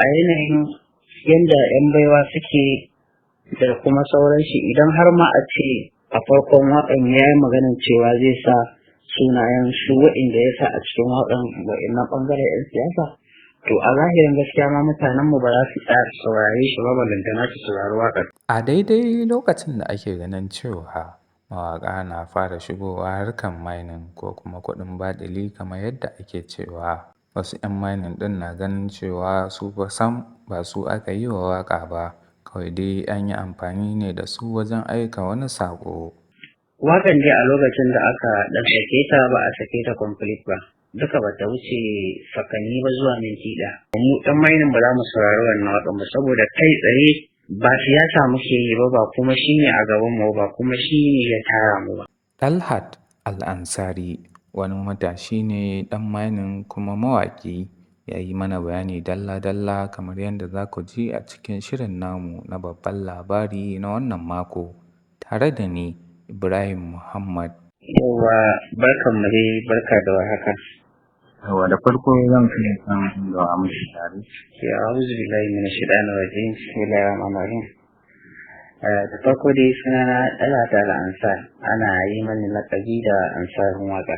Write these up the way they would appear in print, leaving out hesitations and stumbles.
A yanayin yanda 'yan baiwa suke da kuma sauran shi, idan har ma a ce a farkon waƙan ya yi maganin cewa zai sa sunayen su waɗanda ya sa a cikin waƙan, waɗannan ɓangaren 'yan siyasa, to a zahirin gaskiya ma mutanen mu ba za su tsaya su saurare shi ba, ballantana su saurari waƙar. A daidai lokacin da ake ganin cewa mawaƙa na fara shigowa harkar mining ko kuma kuɗin baɗili kamar yadda ake cewa, wasu 'yan mining ɗin na ganin cewa su fa sam ba su aka yi wa waƙa ba, kawai dai an yi amfani ne da su wajen aika wani saƙo. Waƙan dai a lokacin da aka ɗan sake ta, ba a sake ta complete ba. Duka ba ta wuce sakanni ba zuwa minti 1. Mu ɗan mining ba za mu saurari wannan waƙan ba, saboda kai tsaye ba siyasa muke yi ba, ba kuma shi ne a gaban mu ba, kuma shi ne ya tara mu ba. Talhat Al-Ansari wani matashi ne ɗan mining kuma mawaƙi, ya yi mana bayani dalla-dalla kamar yadda za ku ji a cikin shirin namu na Babban Labari na wannan mako, tare da ni, Ibrahim Muhammad. Yawwa, barkan mu dai, barka da warhaka. Yawwa, da farko zan so in san da wa muke tare. Ya, a'udhu billahi minash shaitanir rajim. Bismillahir rahmanir rahim. Da farko dai sunana Talhat Al-Ansar, ana yi mani laƙabi da Ansarin Waƙa.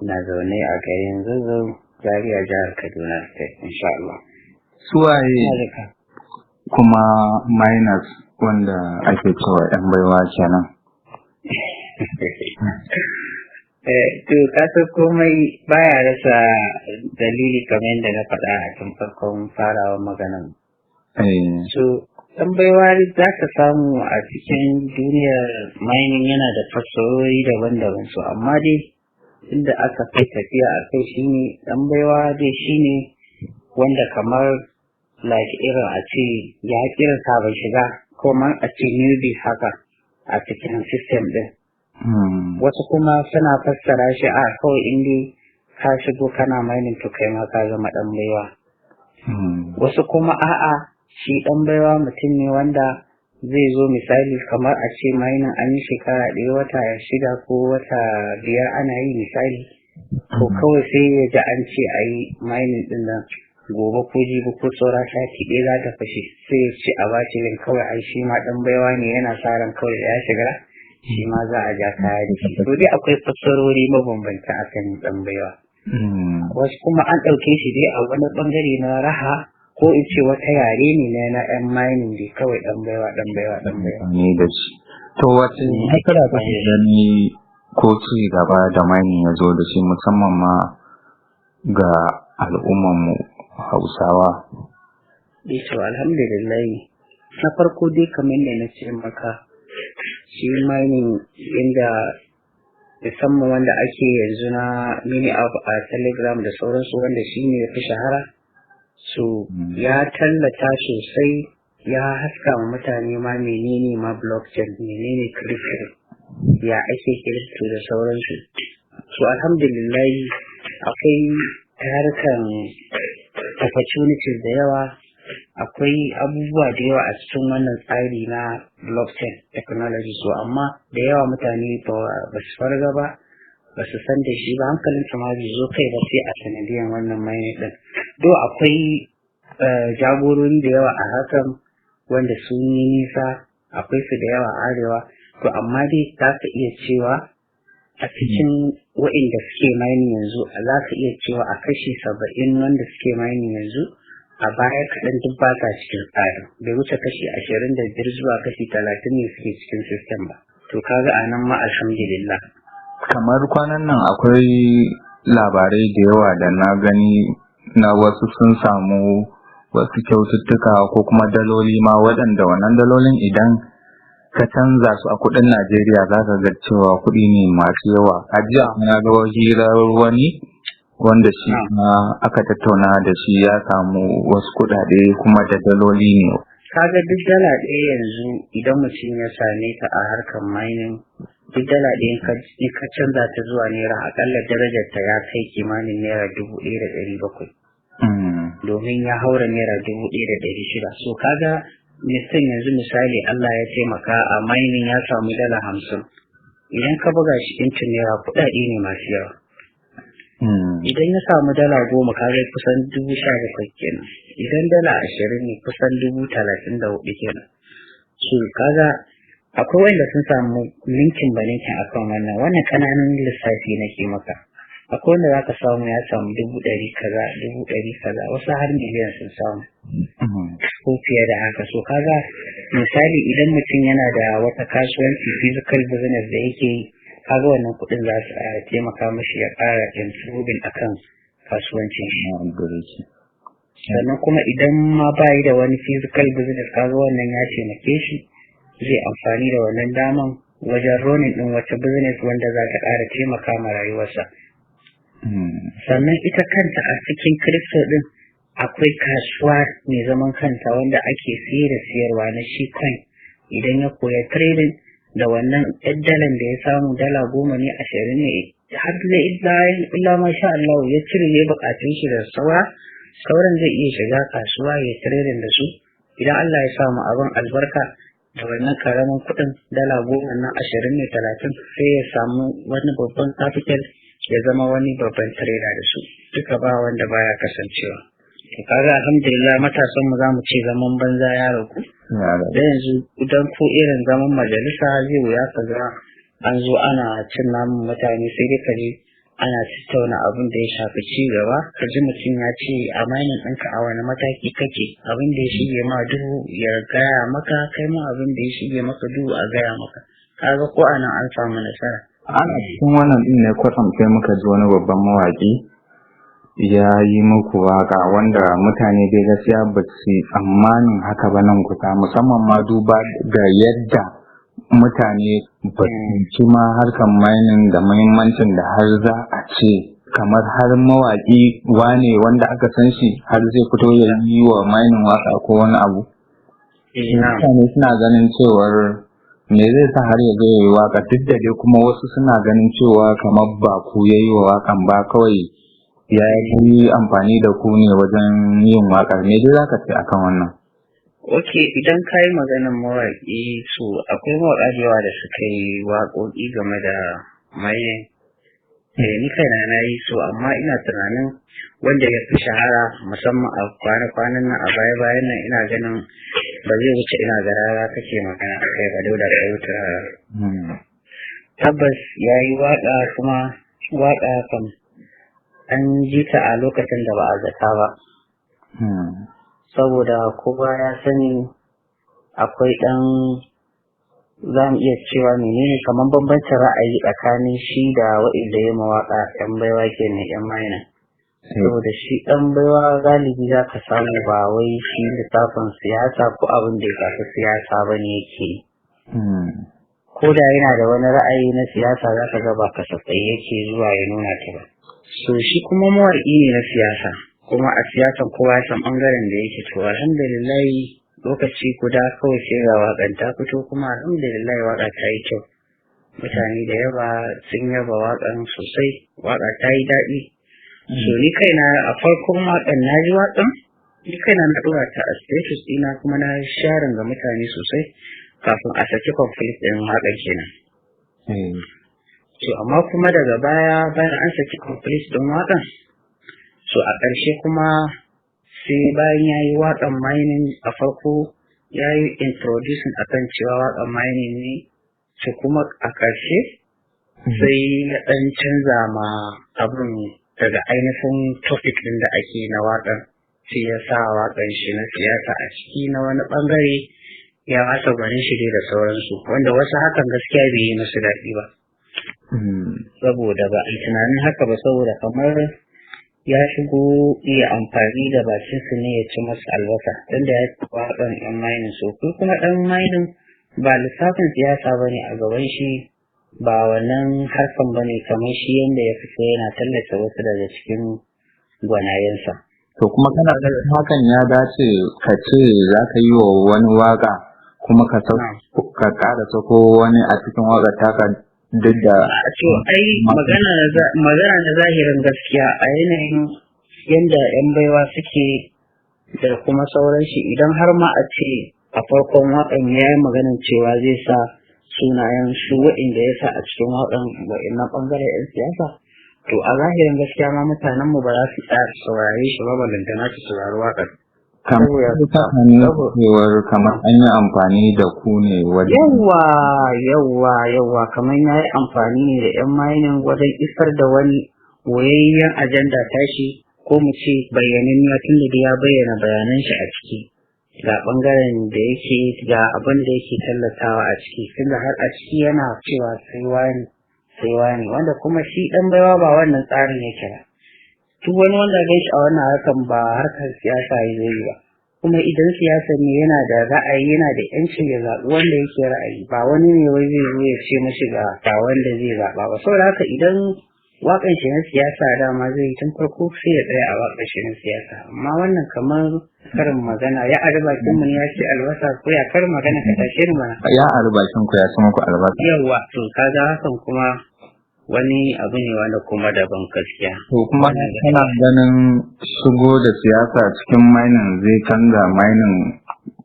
Ina zaune a garin Zazzau, Zaria, jihar Kaduna State, insha Allah. Suwaye kuma miners wanda ake cewa 'yan baiwa kenan? To, kasan komai baya rasa dalili, kamar yadda na faɗa a tun farkon farawar maganan. So, ɗan baiwa za ka samu a cikin duniyar mining yana da fassarori daban-daban, so amma dai inda aka fi tafiya a kai shine ɗan baiwa dai shine wanda kamar like irin a ce ya irin sabon shiga ko man a ce newbie haka a cikin system ɗin. Wasu kuma suna fassara shi a kawai in dai ka shigo kana mining, to kai ma ka zama ɗan baiwa. Wasu kuma a'a, shi ɗan baiwa mutum ne wanda zai zo, misali kamar a ce mining an yi shekara 1 wata 6 ko wata 5 ana yi misali. To, kawai sai ya ji an ce a yi mining ɗin nan gobe ko jibi ko saura sati 1 za ta fashe, sai ya ce a bashi link kawai, ai shi ma ɗan baiwa ne, yana sa ran kawai da ya shiga shi ma za a ja kaya da shi. To dai akwai fassarori mabambanta akan ɗan baiwa. Wasu kuma an ɗauke shi dai a wani ɓangare na raha, ko in ce wata yare ne na 'yan mining dai kawai, ɗan baiwa, ɗan baiwa, ɗan baiwa. Ne da shi. To, wace nasara kake gani ko ci gaba da mining ya zo da shi, musamman ma ga al'ummarmu Hausawa? Eh, to, alhamdulillah. Na farko dai, kamar yadda na ce maka, shi mining inda musamman wanda ake yanzu na mini app a Telegram da sauransu, wanda shi ne ya fi shahara. So ya tallata sosai, ya haska wa mutane ma menene ma blockchain, menene crypto, ya ake crypto da sauransu. So alhamdulillah, akwai harkan opportunities da yawa, akwai abubuwa da yawa a cikin wannan tsari na blockchain technology. So amma da yawa mutane ba su farga ba, ba su san da shi ba, hankalin su ma bai zo kai ba sai a sanadiyan wannan mining din. Do akwai jagorori da yawa a hakan wanda sun yi nisa, akwai su da yawa a arewa. To, amma dai za ka iya cewa a cikin wa'inda suke mining yanzu, za ka iya cewa a kashi 70 wanda suke mining yanzu, a baya kaɗan duk ba sa cikin tsarin. Bai wuce kashi 25 zuwa kashi 30 ne suke cikin system ba. To, kaga a nan ma alhamdulillah. Kamar kwanan nan akwai labarai da yawa da na gani na wasu sun samu wasu kyaututtuka ko kuma daloli ma, waɗanda wannan dalolin idan ka canza su a kuɗin Najeriya za ka ga cewa kuɗi ne masu yawa. A jiya na ga hirar wani wanda shi ma aka tattauna da shi, ya samu wasu kuɗaɗe kuma da daloli ne. Kaga duk dala 1 yanzu idan mutum ya same ta a harkar mining, duk dala 1 in ka canza ta zuwa naira, akalla darajar ta ya kai kimanin naira 1,700. Domin ya haura naira 1,600. So kaga mutum yanzu misali Allah ya taimaka a mining ya samu dala 50. Idan ka buga shi into naira, kuɗaɗe ne masu yawa. Idan ya samu $10, kaga kusan 17,000 kenan. Idan $20 ne, kusan 34,000 kenan. So kaga akwai wanda sun samu ninkin ba ninkin akan wannan. Wannan ƙananan lissafi nake maka. Akwai wanda zaka samu ya samu 100,000 kaza, 100,000 kaza, wasu har miliyan sun samu ko fiye da haka. So kaga misali idan mutum yana da wata kasuwanci, physical business da yake yi, kaga wannan kuɗin za su taimaka mashi ya ƙara improving akan kasuwancin shi. Sannan kuma idan ma bayi da wani physical business, kaga wannan ya taimake shi, zai amfani da wannan daman wajen running din wata business wanda za ta ƙara taimaka ma rayuwarsa. Sannan ita kanta a cikin crypto din akwai kasuwa mai zaman kanta wanda ake siye da siyarwa na shi coin. Idan ya koya trading da wannan ɗan dalan da ya samu, $10 ne, 20 ne, har zai illa ma sha Allah ya cire ya bukatun shi da saura, sauran zai iya shiga kasuwa ya trading da su. Idan Allah ya samu abin albarka, da wannan karamin kuɗin, $10 nan, 20 ne, 30, sai ya samu wani babban capital, ya zama wani babban trader da su. Duka ba wanda baya kasancewa. To kaga alhamdulillah, matasan mu zamu ce zaman banza ya ragu. Da yanzu idan ko irin zaman majalisa, zai wuya ka ga an zo ana cin namun mutane, sai dai ka ji ana tattauna abin da ya shafi ci gaba. Ka ji mutum ya ce a mining ɗinka a wani mataki kake, abin da ya shige ma duhu ya gaya maka, kai ma abin da ya shige maka duhu a gaya maka. Kaga ko anan an samu nasara. Ana cikin wannan din ne kwatsam sai muka ji wani babban mawaƙi ya yi muku waka, wanda mutane dai gaskiya ba su tsammanin haka ba nan kusa, musamman ma duba da yadda mutane ba su ma harkar mining da muhimmancin da har za a ce kamar har mawaƙi wane wanda aka san shi har zai fito ya yi wa mining waka ko wani abu. Mutane suna ganin cewar me zai sa har ya zo ya yi waka, duk da dai kuma wasu suna ganin cewa kamar ba ku ya yi wa wakan ba, kawai ya yi amfani da ku ne wajen yin wakar. Me dai zaka ce akan wannan? Ok, idan ka yi maganin mawaƙi, so akwai mawaƙa da yawa da suka yi waƙoƙi game da mining. Eh, ni kaina na yi so, amma ina tunanin wanda ya fi shahara, musamman a kwana-kwanan nan, a baya-bayan nan, ina ganin ba zai wuce, ina ga Rara kake magana a kai ba, Dauda Kahutu Rara. Tabbas ya yi waƙa, kuma waƙa kam an ji ta a lokacin da ba a zata ba. Saboda kowa ya sani akwai ɗan, za mu iya cewa menene, kamar bambancin ra'ayi tsakanin shi da waɗanda ya mawaƙa, 'yan baiwa kenan, 'yan mining. Saboda shi ɗan baiwa galibi za ka samu ba wai shi lissafin siyasa ko abin da ya shafi siyasa ba ne yake. Ko da yana da wani ra'ayi na siyasa, za ka ga ba kasafai yake zuwa ya nuna ta ba. So shi kuma mawaƙi ne na siyasa, kuma a siyasan kowa ya san ɓangaren da yake. To alhamdulillah, lokaci guda kawai sai ga waƙan ta fito, kuma alhamdulillah waƙa ta yi kyau. Mutane da yawa sun yaba waƙan sosai, waƙa ta yi daɗi. So ni kaina a farkon waƙan na ji waƙan, ni kaina na ɗora ta a status ɗina, kuma na sharing ga mutane sosai kafin a saki complete ɗin waƙan kenan. So amma kuma daga baya, bayan an saki complete ɗin waƙan, so a ƙarshe kuma sai bayan ya yi waƙan mining, a farko ya yi introducing akan cewa waƙan mining ne, so kuma a ƙarshe sai ya ɗan canza ma abin daga ainihin topic ɗin da ake na waƙan, sai ya sa waƙan shi na siyasa a ciki na wani ɓangare, ya masa gwanin shi dai da sauransu, wanda wasu hakan gaskiya bai yi musu daɗi ba. Saboda ba a tunanin haka ba, saboda kamar ya shigo iya amfani da bakin su ne ya ci masa albasa, tunda ya ci waƙan ɗan mining. So ko kuma ɗan mining ba lissafin siyasa ba ne a gaban shi, ba wannan harkan ba ne kamar shi yanda ya fito yana tallata wasu daga cikin gwanayensa. To kuma kana ganin hakan ya dace, ka ce za ka yi wa wani waka kuma ka ka ƙara sako wani a cikin waƙar taka, duk da To ai magana na zahirin gaskiya, a yanayin yanda 'yan baiwa suke da kuma sauran shi, idan har ma a ce a farkon waƙan ya yi maganin cewa zai sa sunayen su waɗanda ya sa a cikin waƙan, waɗannan ɓangaren 'yan siyasa, To a zahirin gaskiya ma mutanen mu ba za su tsaya su saurare shi ba, ballantana su saurari waƙar. Kamar cewar kamar an yi amfani da ku ne wajen Yawa, yawa, yawa, kamar ya yi amfani ne da 'yan mining wajen isar da wani boyayyen ajanda tashi, ko mu ce bayyananniya, tun da ya bayyana bayanan shi a ciki, ga bangaren da yake, ga abin da yake tallatawa a ciki, tunda har a ciki yana cewa sai wani, sai wani, wanda kuma shi dan baiwa ba wannan tsarin yake ba. Duk wani wanda ya shi a wannan harkan ba harkar siyasa ya zo yi ba, kuma idan siyasa ne yana da ra'ayi, yana da yancin ya zaɓi wanda yake ra'ayi, ba wani ne wai zai zo ya ce mashi ga wanda zai zaɓa ba. Saboda haka idan waƙan shi na siyasa dama zai yi tun farko, sai ya tsaya a waƙan shi na siyasa. Amma wannan kamar karin magana, ya ari bakin mu ne ya ce albasa, ko ya karin magana, ka tashe ni mana. Ya ari bakin ku ya ci muku albasa. Yawa, to kaga hakan kuma wani abu ne wanda kuma daban gaskiya. To kuma kana ganin shigo da siyasa cikin mining zai canza mining?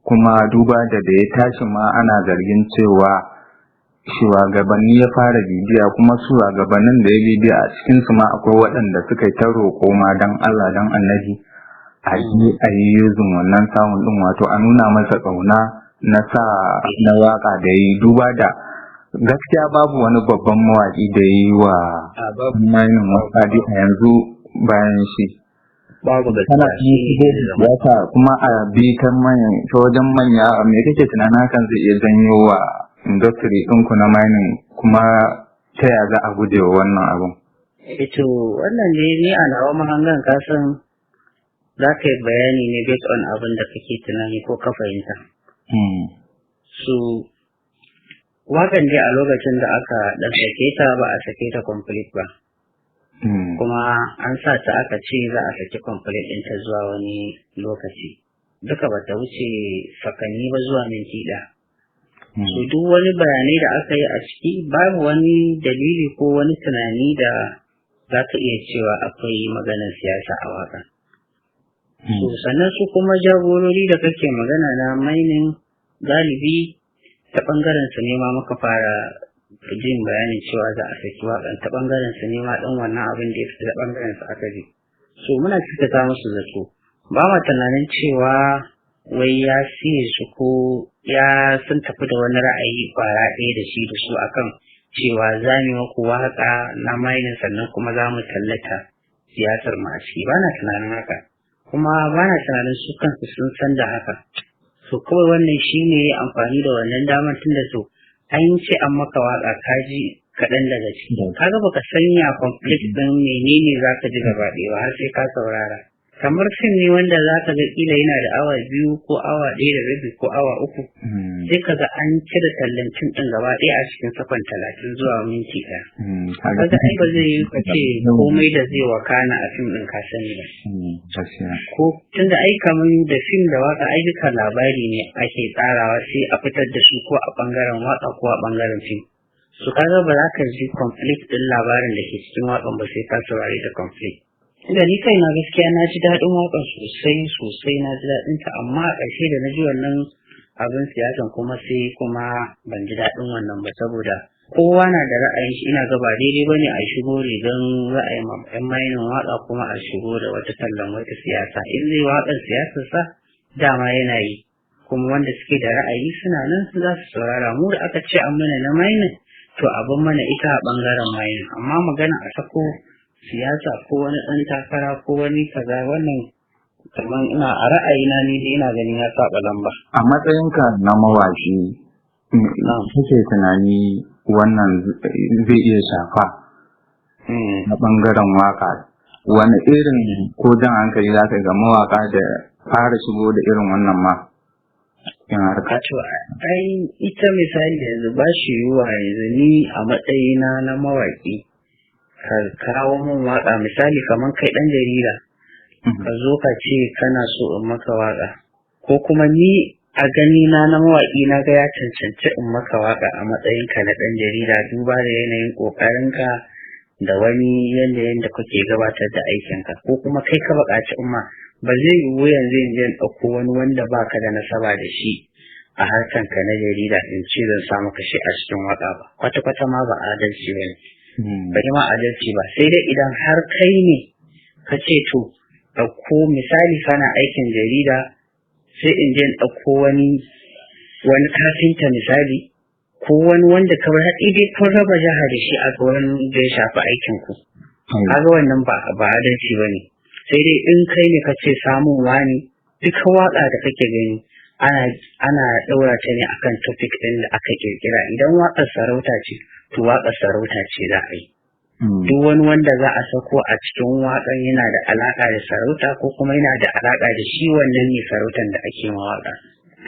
Kuma duba da ya tashi ma ana zargin cewa shugabanni ya fara bibiya, kuma shugabannin da ya bibiya a cikin su ma akwai waɗanda suka yi ta roƙo ma dan Allah dan Annabi a yi using wannan sound din, wato a nuna masa ƙauna na sa na waka da yi, duba da gaskiya babu wani babban mawaƙi da yi wa mining waka a yanzu bayan shi. Babu. Kana Gaskiya. Siyasa kuma a bi ta manyan, ta wajen manya, me kake tunanin hakan zai iya janyo wa industry ɗinku na mining, kuma ta ya za a guje wa wannan abun? To wannan ne, ni a nawa mahangan, ka san za ka yi bayani ne based on abin da kake tunani ko ka fahimta. So wakan dai a lokacin da aka ɗan sake ta, ba a sake ta complete ba. Kuma an sa ta aka ce za a saki complete ɗinta zuwa wani lokaci. Duka ba ta wuce sakanni ba zuwa minti ɗaya. So duk wani bayanai da aka yi a ciki, babu wani dalili ko wani tunani da za ka iya cewa akwai maganar siyasa a waƙa. So sannan su kuma jagorori da kake magana na mining, galibi ta ɓangaren su ne ma muka fara jin bayanin cewa za a saki waƙan, ta ɓangaren su ne ma ɗan wannan abin da ya fita, ta ɓangaren su aka ji. So muna kyautata musu zato. Ba ma tunanin cewa wai ya siye su ko ya sun tafi da wani ra'ayi kwara ɗaya da shi da su akan cewa za mu yi muku waƙa na mining sannan kuma za mu tallata siyasar mu a ciki. Ba na tunanin haka. Kuma ba na tunanin su kansu sun san da haka. So kawai wannan shi ne amfani da wannan damar, tunda su an ce an maka waƙa, ka ji kaɗan daga ciki. Kaga baka sanya complete ɗin menene za ka ji gaba ɗaya ba har sai ka saurara. Kamar fim ne wanda za ka ga kila yana da awa 2 ko awa 1.5 ko awa 3. Sai ka ga an cire tallan fim ɗin gaba ɗaya a cikin sakon 30 zuwa minti 1. Kaga ai ba zai yi ka ce komai da zai wakana a fim ɗin ka sani ba. Ko tunda ai kamar da fim da waka ai duka labari ne ake tsarawa, sai a fitar da su ko a ɓangaren waka ko a ɓangaren fim. So kaga ba za ka ji complete ɗin labarin da ke cikin waƙan ba sai ka saurari da complete. Inda ni kaina gaskiya na ji daɗin waƙan sosai sosai, na ji daɗin ta, amma a ƙarshe da na ji wannan abin siyasan kuma sai kuma ban ji daɗin wannan ba, saboda kowa na da ra'ayin shi. Ina ga ba daidai bane a shigo rigan ra'ayin yan mining waƙa kuma a shigo da wata tallan wata siyasa. In zai waƙar siyasar sa dama yana yi, kuma wanda suke da ra'ayi suna nan su za su saurara. Mu da aka ce an mana na mining, to abin mana ita a ɓangaren mining, amma magana a sako siyasa ko wani ɗan takara ko wani kaza, wannan kamar ina a ra'ayina ni dai ina ganin ya saba lamba. A matsayinka na mawaƙi, kake tunani wannan zai iya shafa na ɓangaren waka, wani irin ko jan hankali za ka ga mawaka da fara shigo da irin wannan ma cikin harka? To ai ita misali yanzu ba shi yiwuwa yanzu ni a matsayina na mawaƙi ka kawo min waƙa, misali kamar kai ɗan jarida ka zo ka ce kana so in maka waƙa, ko kuma ni a gani na na mawaƙi na ga ya cancanci in maka waƙa a matsayinka na ɗan jarida, duba da yanayin ƙoƙarinka da wani yanda yanda kuke gabatar da aikinka, ko kuma kai ka buƙaci umma, ba zai yiwu yanzu in je in ɗauko wani wanda baka da nasaba da shi a harkanka na jarida in ce zan sa maka shi a cikin waƙa ba. Kwata-kwata ma ba adalci ba ne. Ban yi ma adalci ba, sai dai idan har kai ne ka ce to ɗauko, misali kana aikin jarida, sai in je in ɗauko wani kafinta misali, ko wani wanda ka bar dai kun raba jiha da shi a wurin da ya shafi aikin ku. Kaga wannan ba adalci ba ne. Sai dai in kai ne ka ce samun wani, duka waƙa da kake gani ana ɗaura ta ne akan topic ɗin da aka kirkira. Idan waƙar sarauta ce, to waƙar sarauta ce za a yi. Duk wani wanda za a sako a cikin waƙan yana da alaƙa da sarauta, ko kuma yana da alaƙa da shi wannan ne sarautan da ake ma waƙa.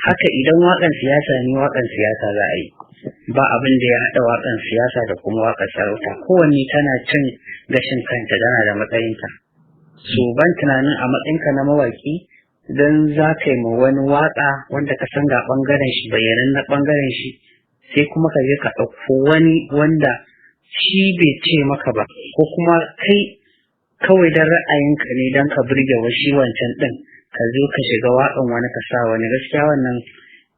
Haka idan waƙan siyasa ne, waƙan siyasa za a yi. Ba abin da ya haɗa waƙan siyasa da kuma waƙar sarauta. Kowanne tana cin gashin kanta, tana da matsayinta. So ban tunanin a matsayinka na mawaƙi dan za ka yi ma wani waƙa wanda ka san ga ɓangaren shi, bayanan na ɓangaren shi, sai kuma ka je ka ɗauko wani wanda shi bai ce maka ba, ko kuma kai kawai dan ra'ayinka ne, dan ka burge wa shi wancan ɗin, ka zo ka shiga waƙan wani ka sa wani. Gaskiya wannan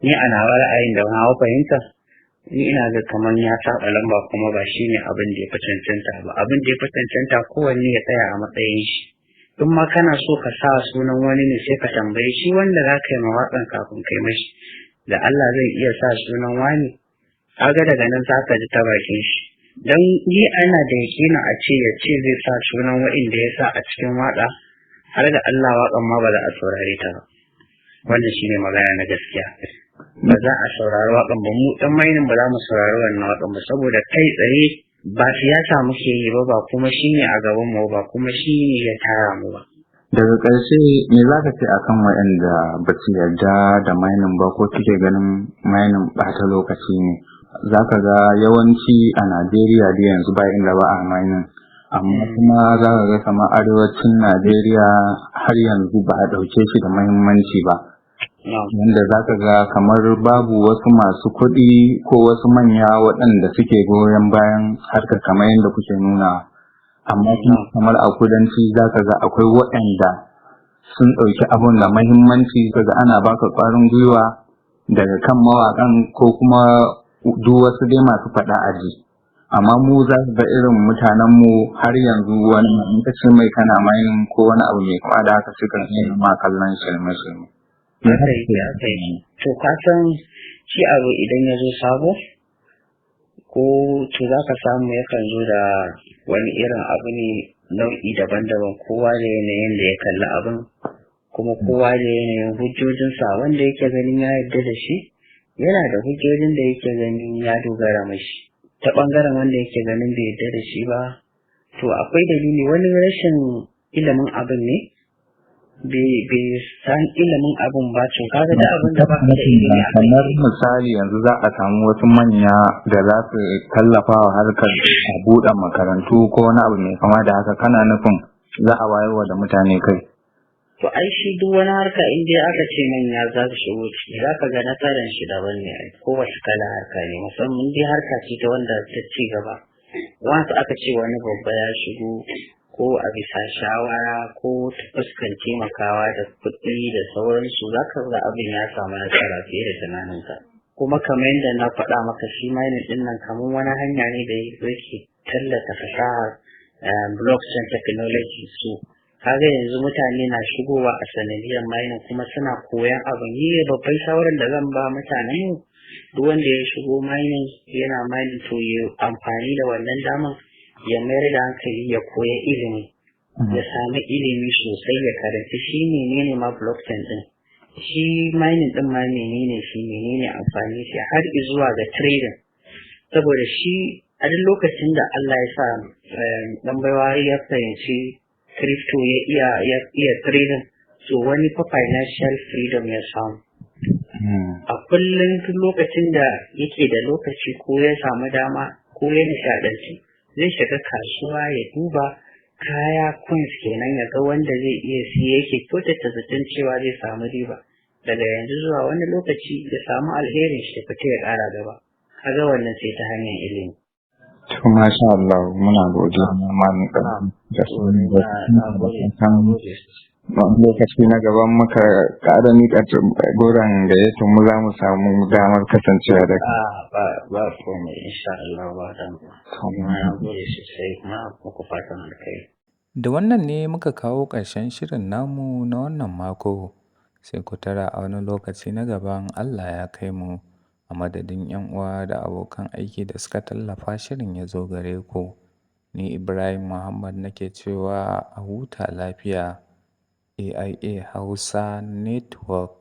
ni a nawa ra'ayin da nawa fahimta, ni ina ga kamar ya saba lamba, kuma ba shi ne abin da ya fi cancanta ba. Abin da ya fi cancanta, kowanne ya tsaya a matsayin shi. In ma kana so ka sa sunan wani ne, sai ka tambaye shi wanda za ka yi ma waƙan kafin kai mashi, da Allah zai iya sa sunan wani? Kaga daga nan za ka ji ta bakin shi. Don ni ana da yakina a ce ya ce zai sa sunan wa'inda ya sa a cikin waƙa, har da Allah waƙan ma ba za a saurare ta ba. Wannan shine magana na gaskiya. Ba za a saurari waƙan ba. Mu ɗan mining ba za mu saurari wannan waƙan ba, saboda kai tsaye ba siyasa muke yi ba, ba kuma shine a gaban mu ba, kuma shine ya tara mu ba. Daga ƙarshe, me za ka ce akan waɗanda ba su yarda da mining ba, ko suke ganin mining ɓata lokaci ne? Za ka ga yawanci a Najeriya dai yanzu ba inda ba a mining, amma kuma za ka ga kamar arewacin Najeriya har yanzu ba a ɗauke shi da muhimmanci ba, wanda za ka ga kamar babu wasu masu kuɗi ko wasu manya waɗanda suke goyon bayan harkar kamar yadda kuke nuna. Amma kuma kamar a kudanci za ka ga akwai waɗanda sun ɗauki abun da muhimmanci, kaga ana baka ƙwarin gwiwa daga kan mawaƙan ko kuma duk wasu dai masu faɗa aji. Amma mu za ka ga irin mutanenmu har yanzu wani in ka ce mai kana mining ko wani abu mai kama da haka, sukan iya ma kallon shirme shirme. Haka yake, haka yake. To ka san shi abu idan ya zo sabo ko, to za ka samu yakan zo da wani irin abu ne nau'i daban-daban, kowa da yanayin da ya kalli abin, kuma kowa da yanayin hujjojinsa. Wanda yake ganin ya yarda da shi yana da hujjojin da yake ganin ya dogara mashi. Ta ɓangaren wanda yake ganin bai yarda da shi ba, to akwai dalili. Wani rashin ilimin abin ne, bai san ilimin abin ba. To kaga da abin da ba ka da ilimi a kai. Kamar misali yanzu za a samu wasu manya da za su tallafa wa harkar a buɗe makarantu ko wani abu mai kama da haka, kana nufin za a wayarwa da mutane kai? To ai shi duk wani harka, in dai aka ce manya za su shigo ciki, za ka ga nasaran shi daban ne. Ai kowace kala harka ne, musamman dai harka ce ta wanda ta ci gaba. Wasu aka ce wani babba ya shigo, ko a bisa shawara ko ta fuskan taimakawa da kuɗi da sauransu, za ka ga abin ya samu nasara fiye da tunaninka. Kuma kamar yadda na faɗa maka, shi mining ɗin nan kamar wani hanya ne da yake tallata fasahar blockchain technology. So kaga yanzu mutane na shigowa a sanadiyar mining, kuma suna koyan abu. Ni babban shawarar da zan ba mutanen mu, duk wanda ya shigo mining, yana mining, to ya amfani da wannan daman ya mayar da hankali ya koya ilimi, ya sami ilimi sosai, ya karanci shi menene ma blockchain din, shi mining din ma menene shi, menene amfani shi, har zuwa ga trading. Saboda shi a duk lokacin da Allah ya sa dan baiwa ya fahimci crypto, ya iya trading, so wani fa financial freedom ya samu. A kullum duk lokacin da yake da lokaci ko ya samu dama ko ya nishadanci, zai shiga kasuwa ya duba kaya, coins kenan, ya ga wanda zai iya siye, yake kyautata zaton cewa zai samu riba daga yanzu zuwa wani lokaci, ya samu alherin shi, ya fita ya ƙara gaba. Kaga wannan sai ta hanyar ilimi. To masha Allah, muna godiya malam da Wani lokaci na gaban muka ƙara miƙa goron gayyatar mu, za mu samu damar kasancewa da A ba, ba komai, insha Allah ba damuwa. Kuma na gode sosai, kuma muku fatan alkhairi. Da wannan ne muka kawo ƙarshen shirin namu na wannan mako, sai ku tara a wani lokaci na gaban Allah ya kai mu. A madadin 'yan uwa da abokan aiki da suka tallafa shirin ya zo gare ku, ni Ibrahim Muhammad nake cewa a huta lafiya. AIA Hausa Network.